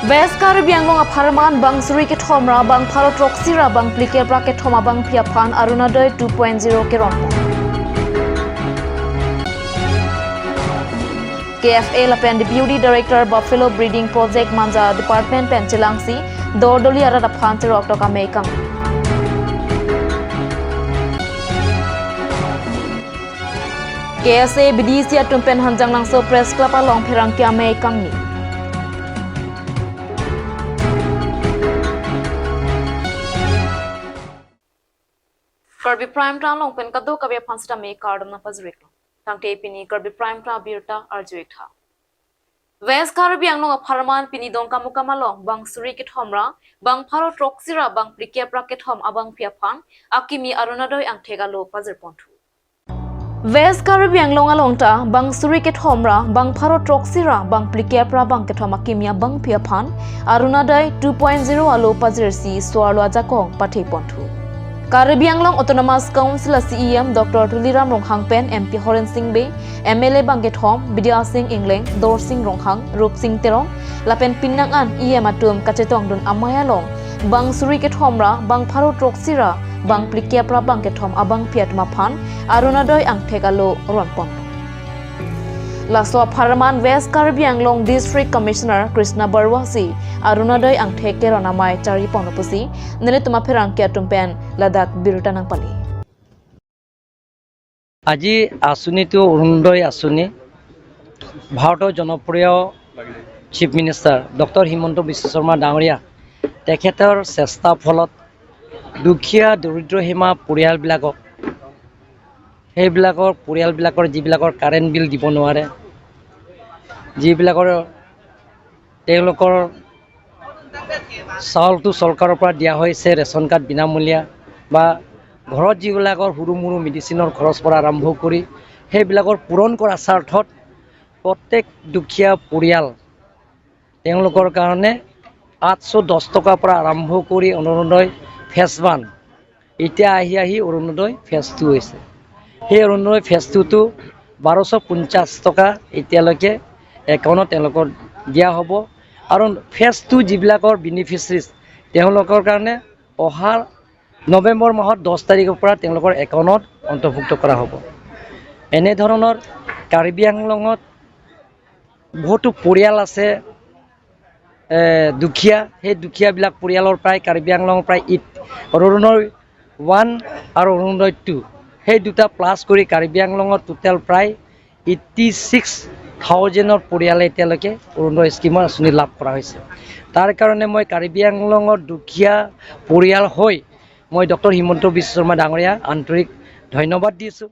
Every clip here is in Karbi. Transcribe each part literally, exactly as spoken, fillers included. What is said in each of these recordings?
West Karbi Anglong apharman bang suri kethom ra bang pharo throksi ra bang phlikep ra kethom abangpi aphan Orunodoi two point zero keron. K F A lapen Deputy Director Buffalo Breeding Project Manja Department pen chelangsi dordoli arat aphan cheroktok amei kang. K S A B D C atum pen Hanjanglangso Press Club along pherangke amei kangni. Karbi Prime Time along pen kadokave aphan sitame kardom nangpajir-iklo. Tangte pini Karbi Prime Time abirta arju-ik tha. West Karbi Anglong apharman pini Dongkamukam along bang suri kethom ra bang pharo throksi ra bang phlikep ra kethom abangpi aphan akimi Orunodoi angthek alo pajirponthu. West Karbi Anglong along ta bang suri kethom ra bang pharo throksi ra bang phlikep ra bang kethom akimi abangpi aphan Orunodoi two point zero alo pajirsi so-arlo ajakong patheponthu. Karbi Anglong Autonomous Council a C E M Doctor Tuliram Ronghang pen M P Horen Sing Bey, M L A bang kethom Bidya Sing Engleng, Dorsing Ronghang, Rupsing Teron lapen pining an E M atum kachetongdun amei along bang suri kethom ra bang pharo throksi ra bang phlikep ra bang kethom abangpi atum aphan Orunodoi angthek alo ronpon. Laso apharman West Karbi Anglong District Commissioner Krishna Baruah si Orunodoi angthek keron amei charipon pusi nelitum apherangke atum pen ladak birta nangpali. আজি আঁচনিটো অৰুণোদয় আঁচনি। ভাৰতৰ জনপ্ৰিয় chief minister doctor Himanta বিশ্ব শৰ্মা ডাঙৰীয়া তেখেতৰ চেষ্টাৰ ফলত দুখীয়া দৰিদ্ৰ সীমা পৰিয়ালবিলাকক, সেইবিলাকৰ পৰিয়ালবিলাকৰ যিবিলাকৰ কাৰেণ্ট বিল দিব নোৱাৰে, যিবিলাকৰ তেওঁলোকৰ চাউলটো চৰকাৰৰ পৰা দিয়া হৈছে, ৰেচন কাৰ্ড বিনামূলীয়া, বা ঘৰত যিবিলাকৰ সৰু মৰু মেডিচিনৰ খৰচ পৰা আৰম্ভ কৰি সেইবিলাকৰ পূৰণ কৰাৰ স্বাৰ্থত প্ৰত্যেক দুখীয়া পৰিয়াল তেওঁলোকৰ কাৰণে আঠশ দহ টকাৰ পৰা আৰম্ভ কৰি অৰুণোদয় ফেজ ওৱান, এতিয়া আহি আহি অৰুণোদয় ফেজ টু হৈছে। সেই অৰুণোদয় ফেজ টুটো বাৰশ পঞ্চাছ টকা এতিয়ালৈকে একাউণ্টত তেওঁলোকক দিয়া হ'ব। আৰু ফেজ টু যিবিলাকৰ বেনিফিচিয়াৰিজ, তেওঁলোকৰ কাৰণে অহা নৱেম্বৰ মাহৰ দহ তাৰিখৰ পৰা তেওঁলোকৰ একাউণ্টত অন্তৰ্ভুক্ত কৰা হ'ব। এনেধৰণৰ কাৰ্বি আংলঙত বহুতো পৰিয়াল আছে, এ, দুখীয়া। সেই দুখীয়াবিলাক পৰিয়ালৰ পৰাই কাৰ্বি আংলঙৰ পৰাই ইত অৰুণোদয় ওৱান আৰু অৰুণোদয় টু, সেই দুটা প্লাছ কৰি কাৰ্বি আংলঙত টোটেল প্ৰায় এইটি ছিক্স থাউজেণ্ডৰ পৰিয়ালে এতিয়ালৈকে অৰুণোদয় স্কিমৰ আঁচনি লাভ কৰা হৈছে। তাৰ কাৰণে মই কাৰ্বি আংলঙৰ দুখীয়া পৰিয়াল হৈ মই ডক্টৰ হিমন্ত বিশ্ব শৰ্মা ডাঙৰীয়া আন্তৰিক ধন্যবাদ দিছোঁ।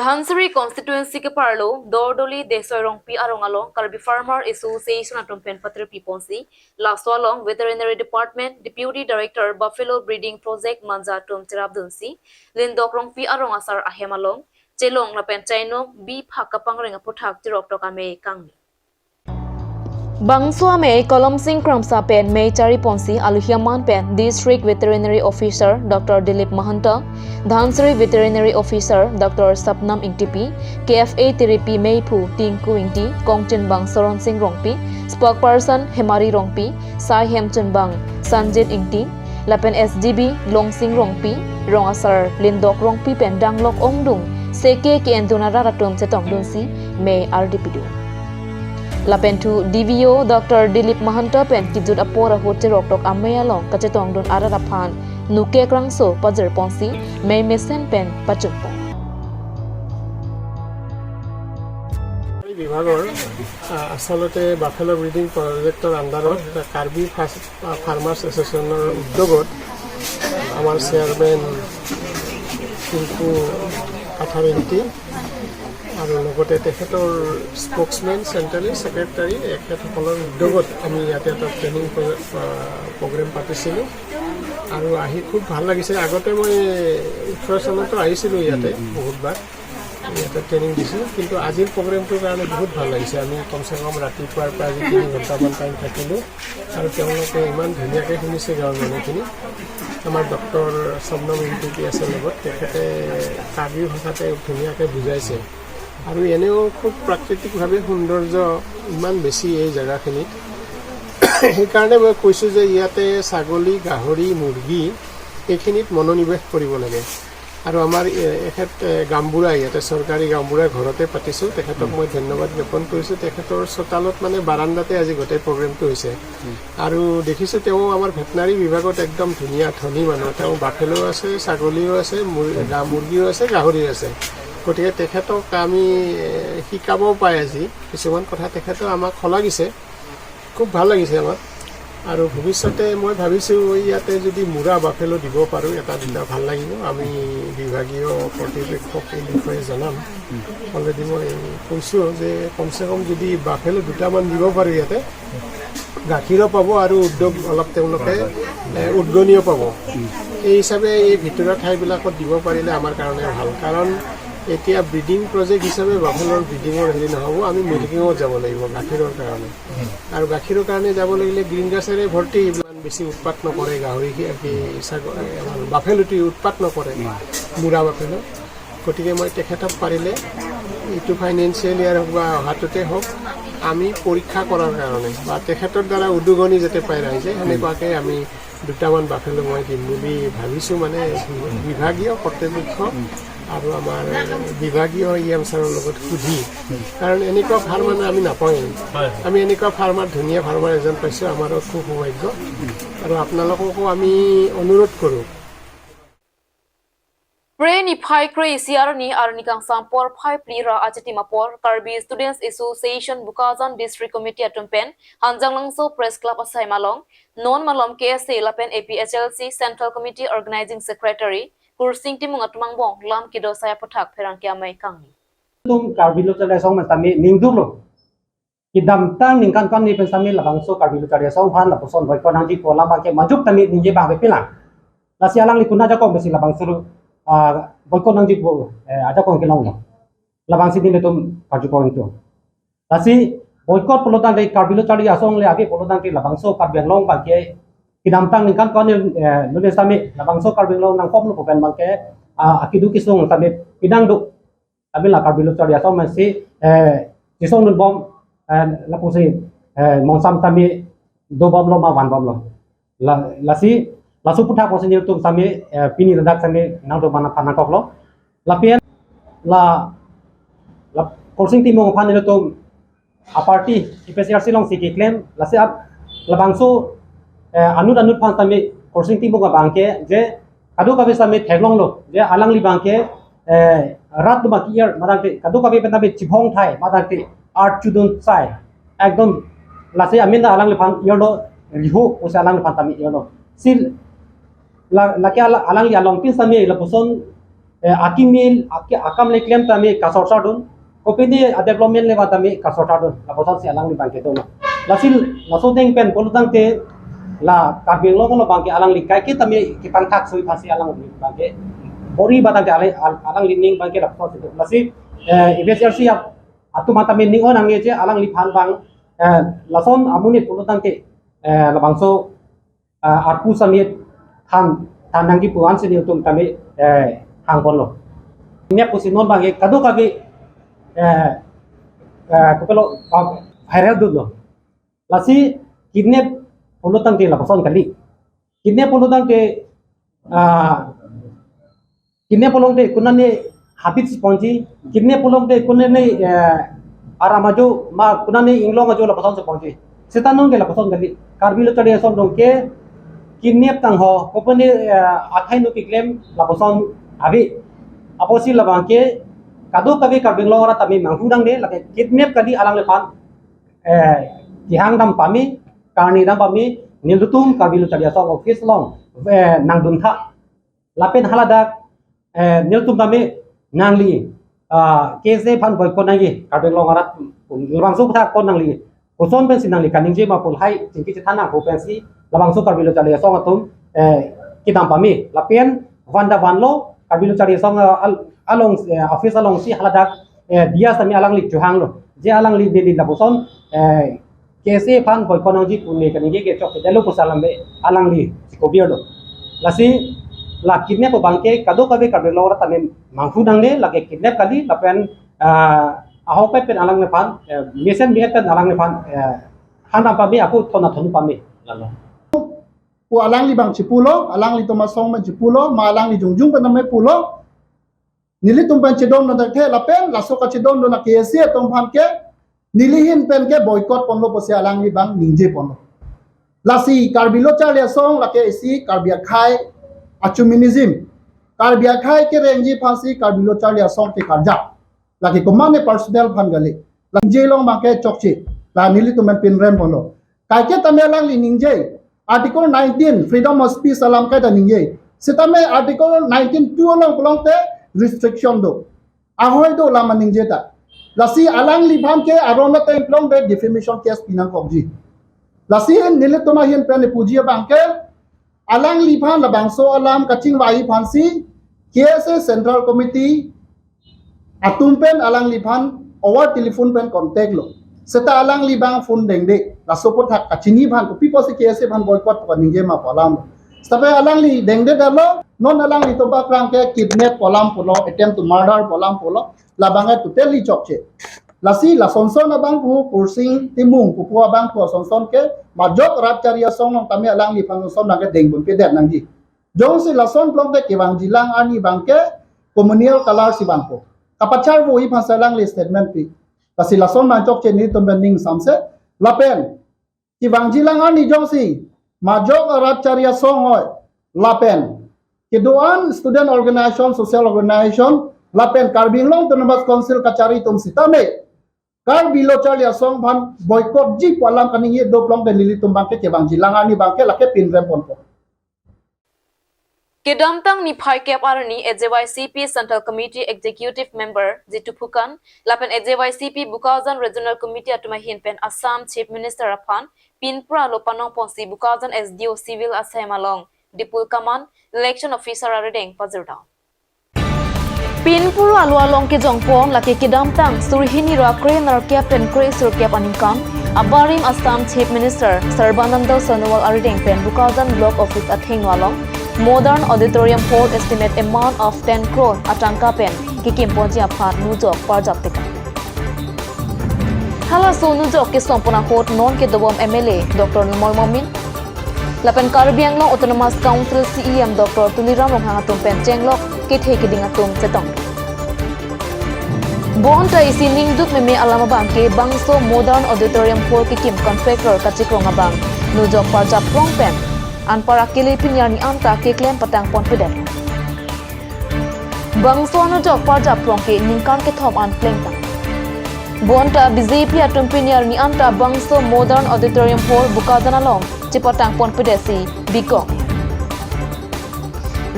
Dhansiri constituency keparlo Dordoli Desoi Rongpi arong along Karbi Farmer Association atum pen patirpi ponsi, laso along Veterinary Department Deputy Director Buffalo Breeding Project Manja atum cherapdunsi, Lindok Rongpi arong asar ahem along chelong lapen chainong bi phak kapangreng aphuthak cheroktok amei kangni. Bangso amei Kolomsing Kramsa pen mei chariponsi aluhi aman pen District Veterinary Officer Doctor Dilip Mahanta, Dhansiri Veterinary Officer Doctor Sapnam Ingtipi, K F A tiripi meiphu Tinku Ingti, kongchunbang Soron Sing Rongpi, spokesperson Hemari Rongpi, sai hemchunbang Sanjit Ingti, lapen S D B Longsing Rongpi, rong asar Lindok Rongpi pen danglok ongdung seke ke-endun arat atum chetongdunsi mei ardi pidun. Lapen thu D V O Doctor Dilip Mahanta pen kejut apor ahut cheroktok amei along kachetongdun arat aphan nuke krangso pajirponsi mei mesen pen pachunpon. এই বিভাগৰ, আ, আচলতে buffalo breeding projector আণ্ডাৰত কাৰ্বি ফাৰ্মাৰ্ছ এছ'চিয়েশ্যনৰ উদ্যোগত আমাৰ চেয়াৰমেন টিংকু কাঠাৰ ইংতি আৰু লগতে তেখেতৰ স্প'ক্সমেন, চেণ্ট্ৰেলী ছেক্ৰেটাৰী, এখেতসকলৰ উদ্যোগত আমি ইয়াতে এটা ট্ৰেইনিং প্ৰ-, আ, প্ৰগ্ৰেম পাতিছিলোঁ আৰু আহি খুব ভাল লাগিছে। আগতে মই ওঠৰ চনতো আহিছিলোঁ ইয়াতে বহুতবাৰ। ইয়াতে ট্ৰেইনিং দিছোঁ, কিন্তু আজিৰ প্ৰগ্ৰেমটোৰ কাৰণে বহুত ভাল লাগিছে। আমি কমচে কম ৰাতিপুৱাৰ পৰা আজি তিনি ঘণ্টামান টাইম থাকিলোঁ আৰু তেওঁলোকে ইমান ধুনীয়াকৈ শুনিছে গাঁৱৰ মানুহখিনি। আমাৰ ডক্টৰ শবনম ইংতি আছে লগত, তেখেতে কাৰ্বি ভাষাতে ধুনীয়াকৈ বুজাইছে আৰু এনেও খুব প্ৰাকৃতিকভাৱে সৌন্দৰ্য ইমান বেছি এই জেগাখিনিত। সেইকাৰণে মই কৈছোঁ যে ইয়াতে ছাগলী, গাহৰি, মুৰ্গী এইখিনিত মনোনিৱেশ কৰিব লাগে। আৰু আমাৰ এ, এখেত এ, গাঁওবুঢ়া, ইয়াতে চৰকাৰী গাঁওবুঢ়া ঘৰতে পাতিছোঁ, তেখেতক মই ধন্যবাদ জ্ঞাপন কৰিছোঁ। তেখেতৰ চোতালত মানে বাৰাণ্ডাতে আজি গোটেই প্ৰগ্ৰেমটো হৈছে। আৰু দেখিছোঁ তেওঁ আমাৰ ভেটেনাৰী বিভাগত একদম ধুনীয়া ধনী মানুহ। তেওঁ বাফেলো আছে, ছাগলীও আছে, মুৰ-, গা-, মুৰ্গীও আছে, গাহৰিও আছে। গতিকে তেখেতক আমি এ, শিকাব পাই আজি কিছুমান কথা তেখেতে আমাক শলাগিছে। খুব ভাল লাগিছে আমাৰ। আৰু ভৱিষ্যতে মই ভাবিছোঁ ইয়াতে যদি মুৰা বাফেলো দিব পাৰোঁ, এটা দুটা ভাল লাগিব। আমি বিভাগীয় কৰ্তৃপক্ষক এই বিষয়ে জনাম। অলৰেডি মই কৈছোঁ যে কমচে কম যদি বাফেলো দুটামান দিব পাৰোঁ ইয়াতে, গাখীৰো পাব আৰু উদ্যোগ অলপ তেওঁলোকে এ, উদগনিও পাব। এই হিচাপে এই ভিতৰুৱা ঠাইবিলাকত দিব পাৰিলে আমাৰ কাৰণে ভাল, কাৰণ এতিয়া ব্ৰিডিং প্ৰজেক্ট হিচাপে বাফেলোৰ ব্ৰিডিঙৰ হেৰি নহ'ব, আমি মিল্কিঙত যাব লাগিব গাখীৰৰ কাৰণে। আৰু গাখীৰৰ কাৰণে যাব লাগিলে গ্ৰীণ গ্ৰাছেৰে ভৰ্তি, ইমান বেছি উৎপাত নকৰে গাহৰি, কি, কি, ছাগ-, আমাৰ বাফেলোটি উৎপাত নকৰে, মুৰা বাফেলো। গতিকে মই তেখেতক পাৰিলে এইটো ফাইনেন্সিয়েল ইয়াৰ হওক বা অহাটোতে হওক, আমি পৰীক্ষা কৰাৰ কাৰণে বা তেখেতৰ দ্বাৰা উদগনি যাতে পায় ৰাইজে, সেনেকুৱাকৈ আমি দুটামান বাফেলো মই দিম বুলি ভাবিছোঁ। মানে বিভাগীয় কৰ্তৃপক্ষ আৰু আমাৰ বিভাগীয় ই এম ছাৰৰ লগত সুধি, কাৰণ এনেকুৱা ফাৰ্মাৰ আমি নাপাওঁৱেই। আমি এনেকুৱা ফাৰ্মাৰ, ধুনীয়া ফাৰ্মাৰ এজন পাইছোঁ, আমাৰো খুব সৌভাগ্য। আৰু আপোনালোককো আমি অনুৰোধ কৰোঁ। Phre niphai kre-isi arni, arni kangsam porphai phli ra achitim apor, Karbi Students Association Bokajan District Committee atum pen Hanjanglangso Press Club asai malong, non malom K S A lapen A P H L C Central Committee Organizing Secretary Kursing Timung atum angbong lam kedo asai aphuthak pherangke amei kangni. Tum Karbi Lo Charli Asong pen tame ningduklo. Kedamtang ningkan konni pen tame labangso Karbi Lo Charli Asong aphan lapuson boycott nangji pu alam abangke majuk tame ningje abang avelang. Lasi alangli konat ajakong pensi labangso, ah, boycott nangji pu, eh, ajakong kelonglo. Labangsi nelitum karju pon itu. Lasi boycott pulotangte, Karbi Lo Charli Asong le ave pulotangte labangso Karbi Anglong abangke kedamtang ningkan konni, eh, lo pen tame labangso Karbi Anglong nangkoklo pu pen abangke, ah, akedo kesung tame pidang do. Tame la Karbi Lo Charli Asong pensi, eh, chesongdun bom, eh, lapusi, eh, mongsam tame dobomlo ma vanbomlo. La, lasi, laso aphuthak pusi nelitum tame, eh, pini ladak tame nangdo mana aphan nangkoklo. Lapen la, la Kursing Timung aphan nelitum a-party A P H L C alongsi keklem, lasi ap-, labangso, eh, anut anut aphan tame Kursing Timung abangke je kadokave tame theklonglo je alangli abangke, eh, rat duma ki-er matangte, kadokave pen tame chibong thai matangte, art chudun sai, ekdom lasi amin ta alangliphan erlo, riho pusi alangliphan tame erlo. Si la, lake ala-, alangli along pen tame lapuson, eh, akimi, aki-, akam le klem tame kasor sardun, kopine a-development le ba tame kasor sardun, lapuson si alangli abangke dono. Lasi laso deng pen pulotangte la Karbi Anglong lo abangke alangli kaike tame kepangthak sui phasi alangli abangke bor-i ba tangte ale-, al-, alangli ning abangke lapuson si do. Lasi, eh, A P H L C atum tame ning-o nangji je alangliphan abang, eh, lason amonit pulotangte, eh, labangso, ah, arpu tame than, than nangji pu ansi nelitum tame, eh, hangponlo. Ini pusi non abangke kadokave, eh, eh, kopilo, ah, viral dunlo. Lasi kidnap pulotangte lapuson kali. Kidnap pulotangte, ah, kidnap pulotangte konatne habit si ponji, kidnap pulotangte konatne, eh, aram ajo ma konatne inglong ajo lapuson si ponji. Seta nonke lapuson kali. Karbi Lo Charli Asong along ke kidnap tangho, kopine, eh, akhai nu keklem lapuson ave. Apotsi labangke kadokave Karbi Anglong arat tame manghu nangde, lake kidnap kali alangliphan, eh, kehang dam pame, karni dam pame, nelitum Karbi Lo Charli Asong office along, eh, nangduntha. Lapen haladak, eh, nelitum tame nangli, ah, K S A aphan boycott nangji, Karbi Anglong arat labangso aphuthak kon nangli. Koson pensi nangli kaningje ma pu lahai chingki chethan nangpo pensi labangso Karbi Lo Charli Asong atum, eh, kedam pame. Lapen van ta vanlo, Karbi Lo Charli Asong, ah, al-, along, eh, office alongsi haladak, eh, diya tame alangli chohanglo. Je alangli neli lapuson, eh, K S A aphan boycott nangji pu ne kaningje ke chokchedetlo pusi alam be alangli chikobirlo. Lasi la kidnap abangke kadokave Karbi Anglong arat tame manghu nangne, lake kidnap kali lapen, ah, ahokpet pen alangliphan, eh, mesen bi-et pen alangliphan, eh, Thana pame, ako thona thonu pame. Lalo. Pu alangli abang chipulo, alanglitum asong pen chipulo, ma alangli jongjung pen tame pulo. Nelitum pen chedondun thekthe lapen, laso kachedondun a-K S A atum aphan ke, neli ahin pen ke boycott ponlo pusi alangli abang ningje ponlo. Lasi Karbi Lo Charli Asong lake isi Karbi akhei a-chauvinism. Karbi akhei kerengji aphansi Karbi Lo Charli Asong ke karjap. Lake komatne personal aphan kali. La ningje along abang ke chokche. La nelitum pen pinrem ponlo. Kaike tame alangli ningje. Article nineteen, freedom of speech alam kaita ningje. Setame Article nineteen two along pulote restriction do. Ahoi do alam ningje ta. Lasi alangliphan ke aron ateng pulote defamation case pinangkokji. Lasi nelitum ahin pen puji abang ke, alangliphan labangso alam kachingvai aphansi K S A Central Committee atum pen alangliphan over telephone pen contact lo. Seta alangli abang phone dengde. Laso aphuthak kachini aphan, kopi pusi K S A aphan boycott pu kaningje ma pu alam. Setame alangli dengdedetlo, non alanglitum abakrang ke kidnap pu alam pulo, attempt to murder pu alam pulo, labang ke totally chokche. Lasi lasonson abang pu, Kursing Timung pu pu abang pu asonson ke, majok rat Charli Asong along tame alangliphan asonson abang ke dengdunpedet nangji. Jongsi lason pulote kevangjilang arni abang ke communal color si vangpo. Kapacharvoji aphansi alangli statement pi. Lasi lason abang chokche, nelitum pen ning samse. Lapen kevangjilang arni jongsi majok rat Charli Asong ahoi, lapen kedo-an student organization, social organization, lapen Karbi Anglong Autonomous Council kachari atum setame Karbi Lo Charli Asong aphan boycottji pu alam kaningje do pulote nelitum abang ke kevangjilang arni abang ke lake pinrem ponpo. Kedamtang niphai kep arni A J Y C P Central Committee Executive Member Jitu Phukan lapen A J Y C P Bokajan Regional Committee atum ahin pen Assam Chief Minister aphan Pinpur alo panong ponsi Bokajan S D O Civil asem along Dipul Kaman, Election Officer arideng pajirdaun. Pinpur alo along kejongpon lake kedamtang suri hini ra krenerkep pen kresirkep aningkan abarim Assam Chief Minister Sarbananda Sonowal arideng pen Bokajan Block Office athengno along Modern Auditorium Hall estimate amount of ten crore atangka pen kekimponji aphan nujok parjap tekang. Halaso nujok kesompon ahut non kedobom M L A Doctor Numal Momin lapen Karbi Anglong Autonomous Council C E M Doctor Tuliram Ronghang atum pen chenglok kethe keding atum chetong. Bonta isi ningduk meme alam abang ke bangso Modern Auditorium Hall kekim contractor kachikrong abang nujok parjap prong pen anpar akele pini arni anta keklem patang ponpedet. Bangso anujok parjap prong ke ningkan kethom an plengtang. Bonta B J P atum pini arni anta bangso Modern Auditorium Hall Bokajan along chepatang ponpedetsi bikok.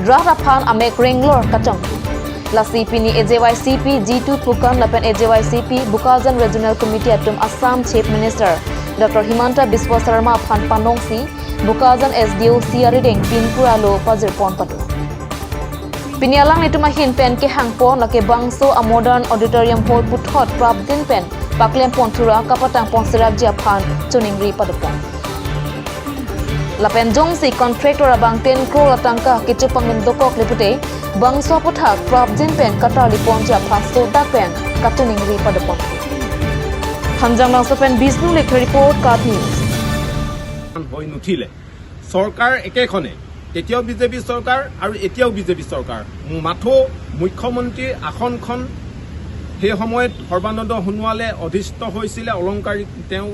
Rat aphan amek renglor kachong. Lasi pini A J Y C P Jitu Phukan lapen A J Y C P Bokajan Regional Committee atum Assam Chief Minister Doctor Himanta Biswa Sarma aphan panongsi Bokajan S D O C arideng Pinpur alo pajirpon pado. Pini alanglitum ahin pen kehangpon lake bangso a Modern Auditorium Hall puthot prapjin pen paklempon thura kapatang pon sirapji aphan choningri padopon. Lapen jongsi contractor abang ten crore atangka kechepangin dokok le pute bangso aputhak prapjin pen katarliponji aphan sodak pen kachoningri padopon. Hanjang Langso pen Bishnu Lekha report, KAT News. হৈ নুঠিলে। চৰকাৰ একেখনে, তেতিয়াও বিজেপি চৰকাৰ আৰু এতিয়াও বিজেপি চৰকাৰ। মাথো মুখ্যমন্ত্ৰীৰ আসনখন সেই সময়ত সৰ্বানন্দ সোণোৱালে অধিষ্ঠিত হৈছিলে, অলংকাৰিক তেওঁ,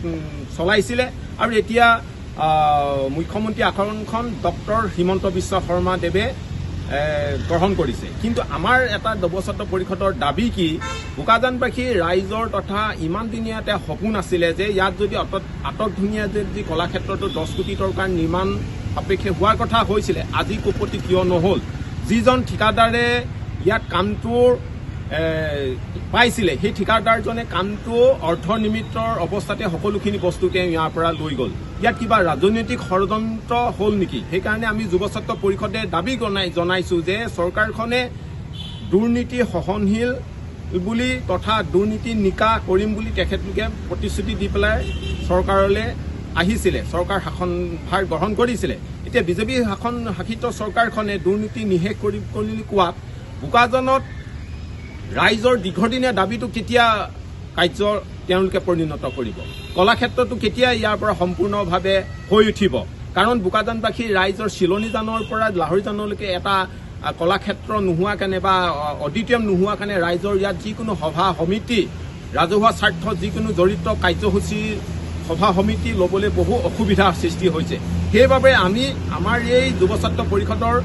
উম, চলাইছিলে। আৰু এতিয়া, আহ, মুখ্যমন্ত্ৰী আসনখন ডক্টৰ হিমন্ত বিশ্ব শৰ্মা দেৱে, এ, গ্ৰহণ কৰিছে। কিন্তু আমাৰ এটা দবচত্ব পৰিষদৰ দাবী কি, বোকাজানবাসী ৰাইজৰ তথা ইমান দিনীয়া এটা সপোন আছিলে যে ইয়াত যদি আটক, আটক ধুনীয়া যদি কলাক্ষেত্ৰটো দহ কোটি টকাৰ নিৰ্মাণ সাপেক্ষে হোৱাৰ কথা হৈছিলে, আজি কোপতি কিয় নহ'ল? যিজন ঠিকাদাৰে ইয়াত কামটোৰ, এ, পাইছিলে, সেই ঠিকাদাৰজনে কামটো অৰ্ধনিৰ্মিতৰ অৱস্থাতে সকলোখিনি বস্তু তেওঁ ইয়াৰ পৰা লৈ গ'ল। ইয়াত কিবা ৰাজনৈতিক ষড়যন্ত্ৰ হ'ল নেকি? সেইকাৰণে আমি যুৱস্বাস্থ্য পৰিষদে দাবী জনাই-, জনাইছোঁ যে চৰকাৰখনে দুৰ্নীতি সহনশীল বুলি তথা দুৰ্নীতি নিকা কৰিম বুলি তেখেতলোকে প্ৰতিশ্ৰুতি দি পেলাই চৰকাৰলৈ আহিছিলে, চৰকাৰ শাসনভাৰ গ্ৰহণ কৰিছিলে। এতিয়া বিজেপি শাসন শাসিত চৰকাৰখনে দুৰ্নীতি নিশেষ কৰিম বুলি কোৱাত বোকাজানত ৰাইজৰ দীৰ্ঘদিনীয়া দাবীটো কেতিয়া কাৰ্য তেওঁলোকে পৰিণত কৰিব। কলাক্ষেত্ৰটো কেতিয়া ইয়াৰ পৰা সম্পূৰ্ণভাৱে হৈ উঠিব? কাৰণ বোকাজানবাসী ৰাইজৰ চিলনীজানৰ পৰা লাহৰীজানলৈকে এটা, আ, কলাক্ষেত্ৰ নোহোৱা কাৰণে বা, আ, অডিটৰিয়াম নোহোৱা কাৰণে ৰাইজৰ ইয়াত যিকোনো সভা সমিতি, ৰাজহুৱা স্বাৰ্থত যিকোনো জড়িত কাৰ্যসূচী সভা সমিতি ল'বলৈ বহু অসুবিধাৰ সৃষ্টি হৈছে। সেইবাবে আমি আমাৰ এই যুৱ ছাত্ৰ পৰিষদৰ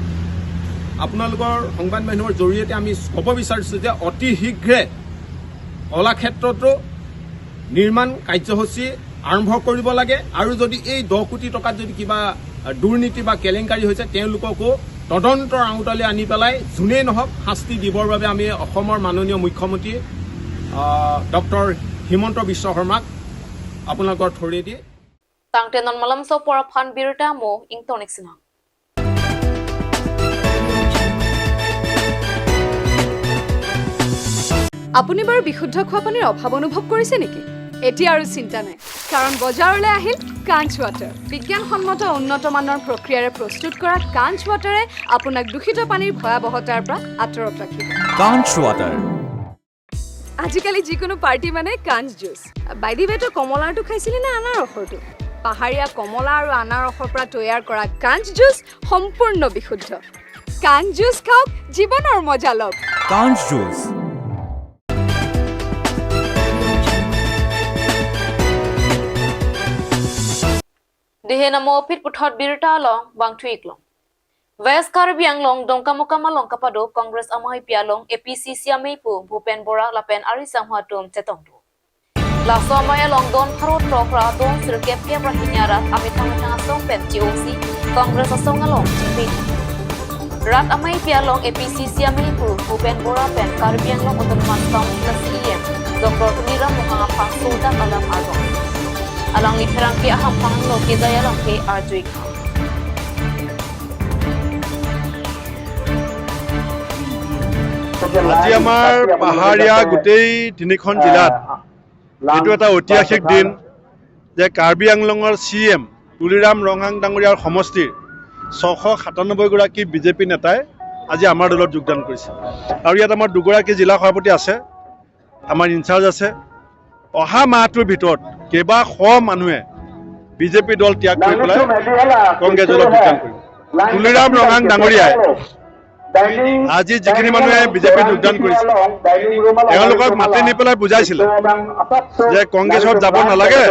আপোনালোকৰ সংবাদ মাধ্যমৰ জৰিয়তে আমি ক'ব বিচাৰিছোঁ যে অতি শীঘ্ৰে কলাক্ষেত্ৰটো নিৰ্মাণ কাৰ্যসূচী আৰম্ভ কৰিব লাগে আৰু যদি এই দহ কোটি টকাত যদি কিবা, আ, দুৰ্নীতি বা কেলেংকাৰী হৈছে, তেওঁলোককো তদন্তৰ আওতালৈ আনি পেলাই যোনেই নহওক শাস্তি দিবৰ বাবে আমি অসমৰ মাননীয় মুখ্যমন্ত্ৰী, আ, ডক্টৰ হিমন্ত বিশ্ব শৰ্মাক আপোনালোকৰ থ্ৰুৰেদি Tangte non malam so pora phan birta mo ingtonik sinang. আপুনি বাৰু বিশুদ্ধ খোৱা পানীৰ অভাৱ অনুভৱ কৰিছে নেকি? এতিয়া আৰু চিন্তা নাই, কাৰণ বজাৰলৈ আহিল কাঞ্চ ৱাটাৰ। বিজ্ঞানসন্মত উন্নত মানৰ প্ৰক্ৰিয়াৰে প্ৰস্তুত কৰা কাঞ্চ ৱাটাৰে আপোনাক দূষিত পানীৰ ভয়াৱহতাৰ পৰা আঁতৰত ৰাখিব। কাঞ্চ ৱাটাৰ। আজিকালি যিকোনো পাৰ্টি মানে কাঞ্চ জুচ। বাই দি ৱে, তই কমলাৰটো খাইছিলি নে আনাৰসৰটো? পাহাৰীয়া কমলা আৰু আনাৰসৰ পৰা তৈয়াৰ কৰা কাঞ্চ জুচ সম্পূৰ্ণ বিশুদ্ধ। কাঞ্চ জুচ খাওক, জীৱনৰ মজা লওক। কাঞ্চ juice. Dehe namo phit puthot birta along bangthu-ik long. West Karbi Anglong Dongkamukam along kapado Congress amei pi along A P C C ameipu Bhupen Bora lapen ari sangho atum chetongdun. Laso amei along don pharo throk ra don sirkep kep ra hini arat amethang methang asong pen C O C Congress asong along chingpin. Rat amei pi along A P C C ameipu Bhupen Bora pen Karbi Anglong Autonomous Council C E M Doctor Tuliram Ronghang aphan sodak alam arong. Alangli pherangke ahamphan lo kejai alam ke arju-ik. আজি আমাৰ পাহাৰীয়া গোটেই তিনিখন জিলাত এইটো এটা ঐতিহাসিক দিন যে কাৰ্বি আংলঙৰ চি এম তুলিৰাম ৰংহাং ডাঙৰীয়াৰ সমষ্টিৰ ছশ সাতানব্বৈ গৰাকী বিজেপি নেতাই আজি আমাৰ দলত যোগদান কৰিছে। আৰু ইয়াত আমাৰ দুগৰাকী জিলা সভাপতি আছে, আমাৰ ইনচাৰ্জ আছে। অহা মাহটোৰ ভিতৰত কেইবাশ মানুহে বিজেপি দল ত্যাগ কৰি পেলাই কংগ্ৰেছ দলত যোগদান কৰিব। তুলিৰাম ৰংহাং ডাঙৰীয়াই আজি যিখিনি মানুহে বিজেপিত যোগদান কৰিছে, তেওঁলোকক মাতি নি পেলাই বুজাইছিলে যে কংগ্ৰেছত যাব নালাগে,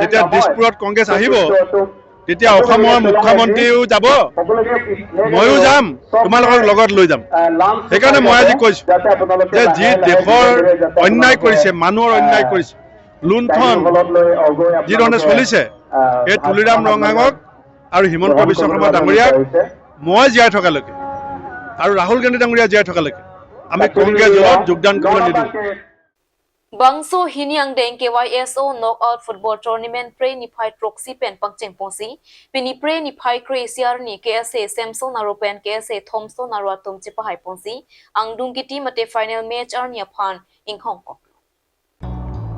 যেতিয়া দিছপুৰত কংগ্ৰেছ আহিব, তেতিয়া অসমৰ মুখ্যমন্ত্ৰীও যাব, ময়ো যাম, তোমালোকক লগত লৈ যাম। সেইকাৰণে মই আজি কৈছো যে যি দেশৰ অন্যায় কৰিছে, মানুহৰ অন্যায় কৰিছে, লুণ্ঠন যি ধৰণে চলিছে, এই তুলিৰাম ৰংহাঙক আৰু হিমন্ত বিশ্ব শৰ্মা ডাঙৰীয়াক মই জীয়াই থকালৈকে আৰু ৰাহুল গান্ধী ডাঙৰীয়া জীয়াই থকালৈকে আমি কংগ্ৰেছ দলত যোগদান কৰিবলৈ নিদিওঁ। Bangso hini angdeng K Y S O Knockout Football Tournament Phre niphai throksi pen pangcheng ponsi, pini Phre niphai kre-isi arni K S A Semson aro pen K S A Thomson aro atum chepahai ponsi, angdung kiti mate final match arni aphan inghong kok.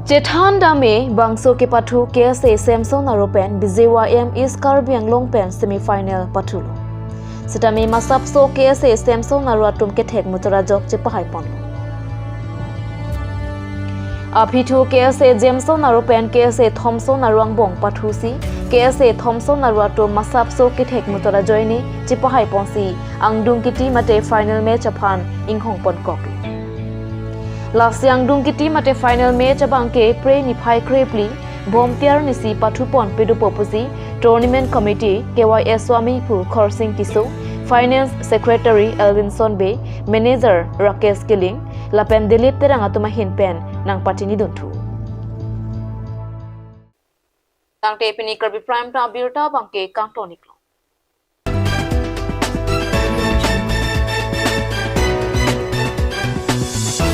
Chethan dam-e bangso kepathu K S A Semson aro pen B J Y M East Karbi Anglong pen semi final pathulo. Sitame masapso K S A Semson aro atum kethek muchot ajok chepahai ponlo. Aphi thu K S A Jameson aro pen K S A Thomson aro angbong pathusi, K S A Thomson aro atum masapso kethek muchot ajoine chepahai ponsi, angdung kiti mate final match aphan inghong pon kok. Lasi angdung kiti mate final match abangke Phre niphai kre-phli Bhomtiar nisi pathu pon pedopo pusi Tournament Committee K Y S O ameipu Khorsing Tisso, Finance Secretary Elvinson Bey, Manager Rakesh Killing, lapen Dilip Terang atum ahin pen nangpachini dunthu. Tangte pini Karbi Prime Time birta abangke kangtonik.